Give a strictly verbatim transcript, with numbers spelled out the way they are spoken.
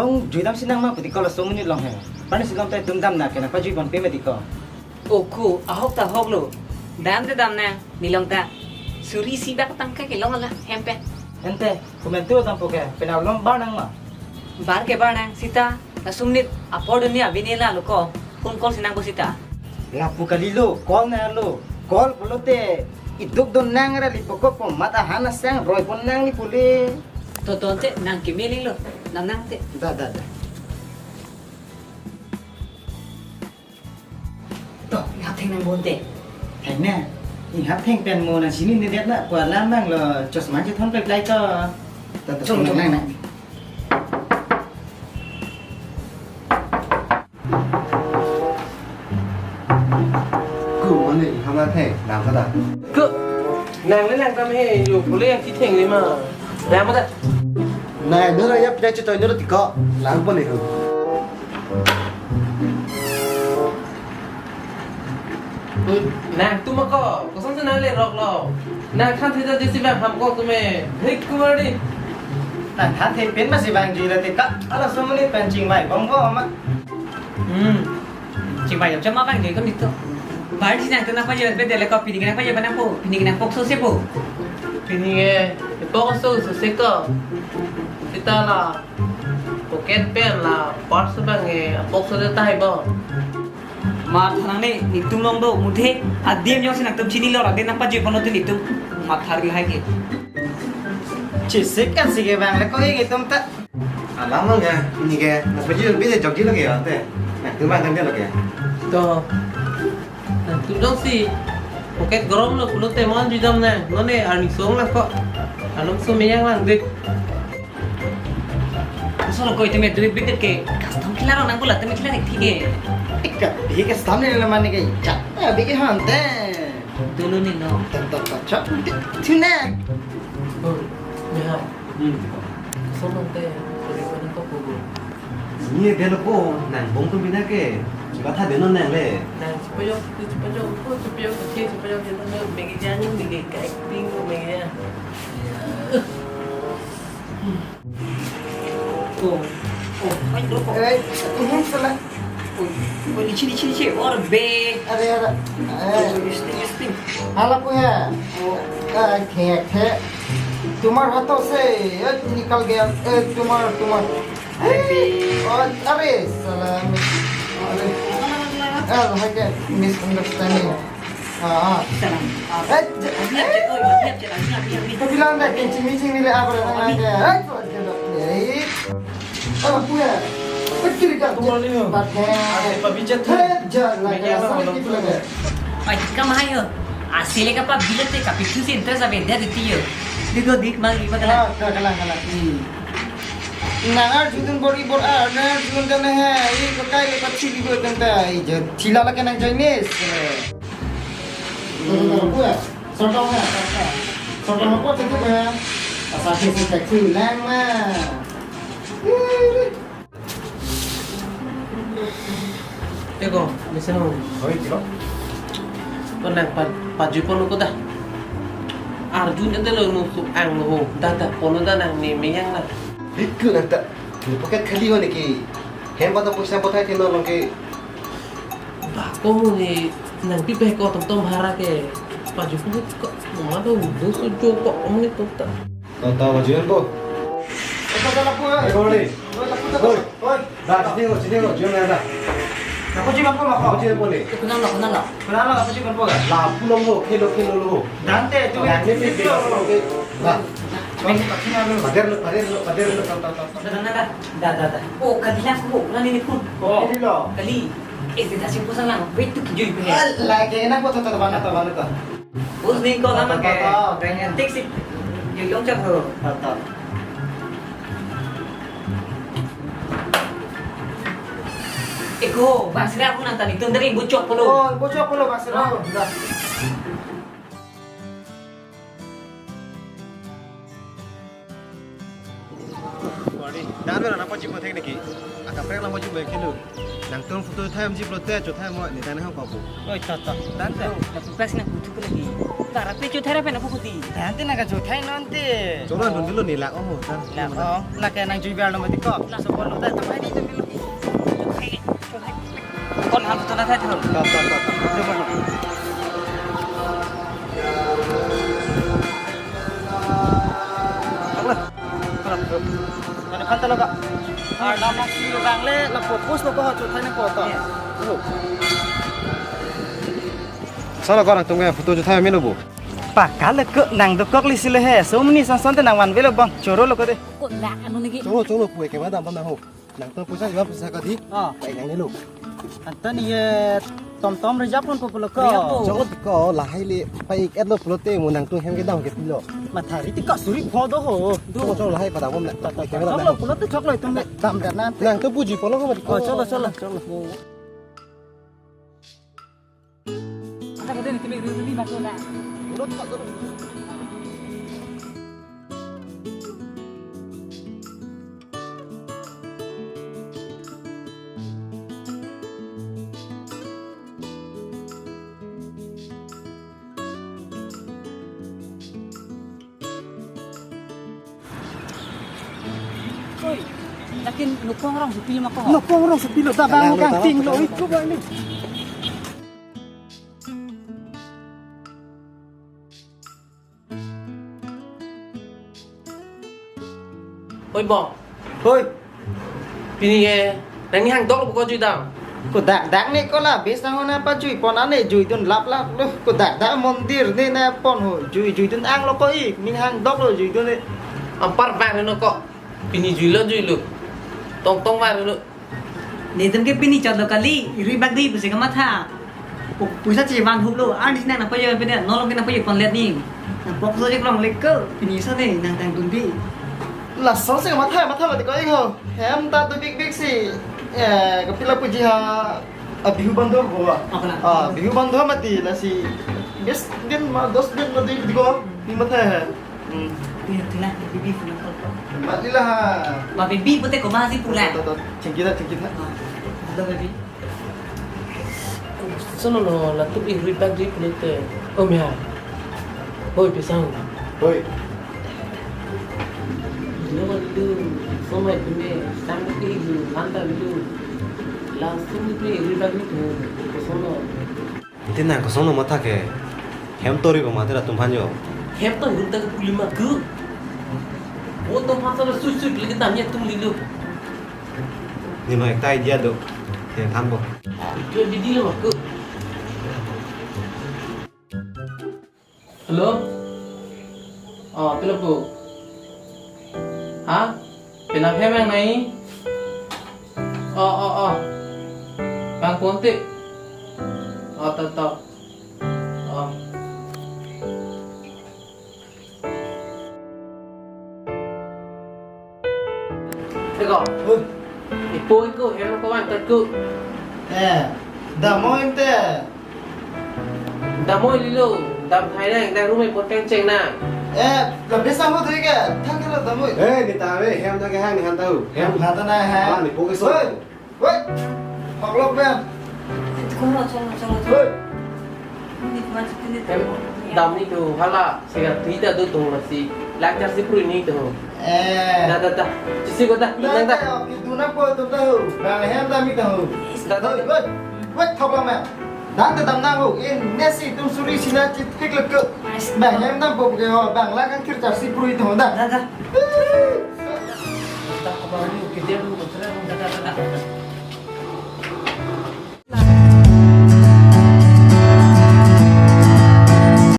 Long juidam si nang ma putiko, laso amonit along he. Pani si long ta itum damnang ke nangpajui ponpe ma tiko. Oko, ahok ta ahok lo. Dam te damnang, nelong ta. Suri isi bak tangka kelong ala, hem pen. Ante, komantu dampo ke, penap along bar nang ma? Bar ke bar nang, sita, laso amonit apor dunia bini la lo ko, phone call si nang bo sita. Lapu kalilo, call nang lo, call pulote, iduk do nang ra lipo ko, komat ahan asang roi pon nang ni pule. To to ante, nang keme lelo, nang nang te. Da, da, da. To, inghap theng nang bonte. Theng na. Inghap theng pen mo nang sini ni det na, pu alam bang lo, chosma chethon plek plek to. To, to, Chom, chom. nang, nang. Ku mane inghap nang theng, nang kada. Ku, nang le nang kam he, yo, pule yang kitheng le ma. Nang kada. Nai, nora ya pina chitoi nora tiko, lang pon ne hu. Nangtum ako, kosonsi nang le rok lo. Nang than theda jesi bang ham ko tume. Hik kumar di. Nang than the pen ma si bang jui ra te ka. Ala sumuni pen chingvai bong bong ma. Hmm. Chingvai jam jam ma bang jui ko mito. Bar si nangtum nangpajui bede le ko pini ke nangpajui bana po. Pini ke nangpokso se po. Pini ke pokso se ko. Sita la. Pocket pen la purse bang e apokso de tahai bo. Matha nang ne, netum along do, muthe, adim jongsi nangtum chinilo, adim nangpajui ponlo te netum. Matha rihai ke. Chisik kan si ke bang le ko ing itum ta. Alam lo ya, ini ke, nangpajui bide jogji lo ke ya, te. Nangtum bang kan dia lo ke. To. Nangtum jongsi pocket gorom lo pulote mo an jui dam nang. Non ne arni song lang ko. Alam so meyang lang de. Koson lo ko itum me dui bit ke custom kila rong nang bola tumi kila nek thige. Ika bik custom ne la mane ke chat. Bik han te. Dulu ni no. Tan tan tan chat. Thine. Oh, ya. Hmm. Koson lo te, kori ko na ko ko. Ni de lo ko, nang bong tum bina ke. Kiba tha de non nang le. Nang chipajok, chipajok, ko chipajok, chipajok, chipajok, megi jani, megi kai ping, megi ya. Oh, oh, ay, loko. Eh, ini salah. Oh, oh, licin, licin, licin. Or be. Ada, ada. Eh. Oh, you stink, you stink. Hala punya. Oh. Ah, khek, khek. तुम्हार हाथों से ये निकल गया, ए, तुम्हार, तुम्हार। अरे। और, अरे, साला, अरे। अरे, भाई, क्या misunderstanding? Ah, ah. Salam. Eh, j-, अभी आप चेक करो, अभी आप चेक, अभी, अभी, अभी। तो बिलान dah, kencing, kencing ni le, apa dah, अभी। Eh, eh, apa ya? Betul kan? Tumor ni, oh. Bat hai. Ada pabijat tu. Eh, jangan lagi, Meja asal lah, gitu lagi. Ai, kam hai ho. Asile kapabijat te kapithu si interest ave dia diti ho. Digo dik mang iba kala. Ah, kala, kala, kala. Hmm. Nang arjudun bor-i bor-ar, nang arjudun kan hai. I kakai le patsi digo kan ta. I je thila la ke nang Chinese. Sotong ya, sotong. Sotong apa sih itu ya? Asal si taxi lang ma. Eko, mesen ho. Oi, tilo. Ko nang pa, pajui pon ko ta. Arjun ente lo nu su ang lo ho. Da da pon da nang ne meyang la. Bikku nang ta. Ni pocket khali ho ne ki. Hem pa ta poisa pothai theno long ke. Ba ko mo ne nang pi pe ko tom tom bhara ke. Pajui pon ko. Mo ma do do su jo ko om ne to ta. Tata wajian po. Ito ka lapu ya. Ito ni. Oi, lapu ta. Oi. Oi. Da, sini ko, sini ko, jian na da. Lapu jian po ma ko. Lapu jian po ni. Kunang lo, kunang lo. Kunang lo, lapu jian po ka. Lapu long ho, khelo, khelo lo ho. Dante, tu. Dante, tu, tu, tu. Da. Pader lo, pader lo, pader lo, tam, tam, tam, tam. Da, da, da, da. Da, da, da. Oh, kali lang ko, kali ni pun. Oh. Kali lo. Kali. Eh, kita si pusang lang. Wait, tu kijui pe. Lagi enak po, to, to, to, mana to, mana to. Usni ko lama ke. Tarik si. Yung yung chak ho. Tarik. Eko, basra aku nang tani tundri bucok polo. Oh, bucok polo basra. Dan mera nangpachimo thek niki. Akaprek nangpachimo kilo. Nangtum photo thai amji plote cho thai mo ni dan ho papu. Oi, to, to. Dan te. Na pupas na kutu ko lagi. Tara pe cho thai ra pe na pukuti. Dan te na ka cho thai non te. Cholo dun dilo ni lak oho ta. Lak oh. Lak ke nang jui biar lo mati ko. Lak so bolo ta tamai di tu dilo. Kon ham tu na thai thlo. To, to, to, to. Mane phan talo ka. Ar lam nang si bang le la propose lo ko cho thai na ko to. Salo ko nangtum ke photo cho thai melo bo. Pakal ke nang dokok lisi le he. So mini son son te nang van velo bang. Choro lo ko de. Ko lak anu niki. Cholo cholo pu ke ba dam bam na ho. Nangtum poisa iwa poisa ka di. Ah. Pai nang nelo. Anton ye tom tom reserve pon ko pulo ko. Reserve pon. Cholo ko lahai le pai ik etlo pulote mo nangtum hem kedam ke pilo. Mathari ti ka suri pho do ho. Cholo cholo lahai pada bom na. Pai ke ba dam. Cholo pulote choklo itum dam dam nan. Nangtum puji polo ko mati ko. Oh, cholo cholo cholo. Oi, lakin nokong rong sepi ma ko. Nokong rong sepi lo, tabang kangting lo, oi, ko ba ni. Oi, bong. Oi. Pini ke, nang ni hang dok lo ko jui dam. Ko dak dak ne ko la bis nang hona pajui pon ane jui dun lap lap lo. Ko dak dak mondir ne na pon ho. Jui jui dun ang lo ko ik. Ning hang dok lo jui dun ne. Ampar bang no ko. Pini jui lo jui lo. Tong tong bang no. Netum ke pini chot lo kali. Iri bak di pusi kamatha. Pu-, puisa chevan hup lo. Ar di nang na payo pede. Nolong ke na payo pon let ni. Nang pok so jek long lek ko. Pini sa ne nang tang dun di. Laso si matha matha mati ko ik ho. Hem ta tu big big si. Eh, kapila puji ha. Ah, Bihu bandhu ho. Apa na? Ah, Bihu bandhu mati lasi. Bis din ma dos din mati di ko. Ni matha he. Hmm. Tina, tina, bibi pula ko. Mati la ha. Ma bibi pute ko ma si pula. To, to, to. Chingkita, chingkita. Ah, hello, baby. Sono no, la tu bi ri bag di pulote. Oh, mia. Hoi, pisang. Hoi. No, tu, so mai tu me, sang ti ju, lanta ju. Langsung tu ri bag di tu, sono. Ante nang kosonlo matha ke. Hem tori ko mati ra tum phan jo. Hem to hum ta puli ma ku. Bo tum phan sa sui sui pili kita mi tum lilu. Ni no ekta idea do. Te than bo. Ke bidi lo ma ku. Hello? Oh, pilo po. Ha? Penap hem yang nai? Oh, oh, oh. Bang konti. Oh, to, to. Oh. Eko. Oi. Ipo iko, hem ko bang tat ku. Eh, damo ente. Damo lilo, dam thai nang, nang rumai poteng cheng nang. Eh, la bisa mo thai ke, thang ke la damo. Eh, ni ta ve, hem ta ke hang ni han ta hu. Hem han ta na hai. Ah, ni po ke so. Oi. Wait! Hoklok ben! Cholo, cholo, cholo, cholo. Wait! Minit mati, minit. Em, dam ni tu, hala, sega tui ta tu tu masi. Lakchar si prui ni tu. Eh. Da, da, da. Chisi ko da, inang da. Itu na po tu tahu. Bang hem dam ni tahu. Da, da. Wait, wait, hoklok ben. Dam te dam nang ho. In nesi tum suri sina chithik lek. Bang hem dam po ke ho. Bang lakang kir char si prui tu da. Da, da. Da, ko bang ni ke dia lu ko sera da, da, da, da.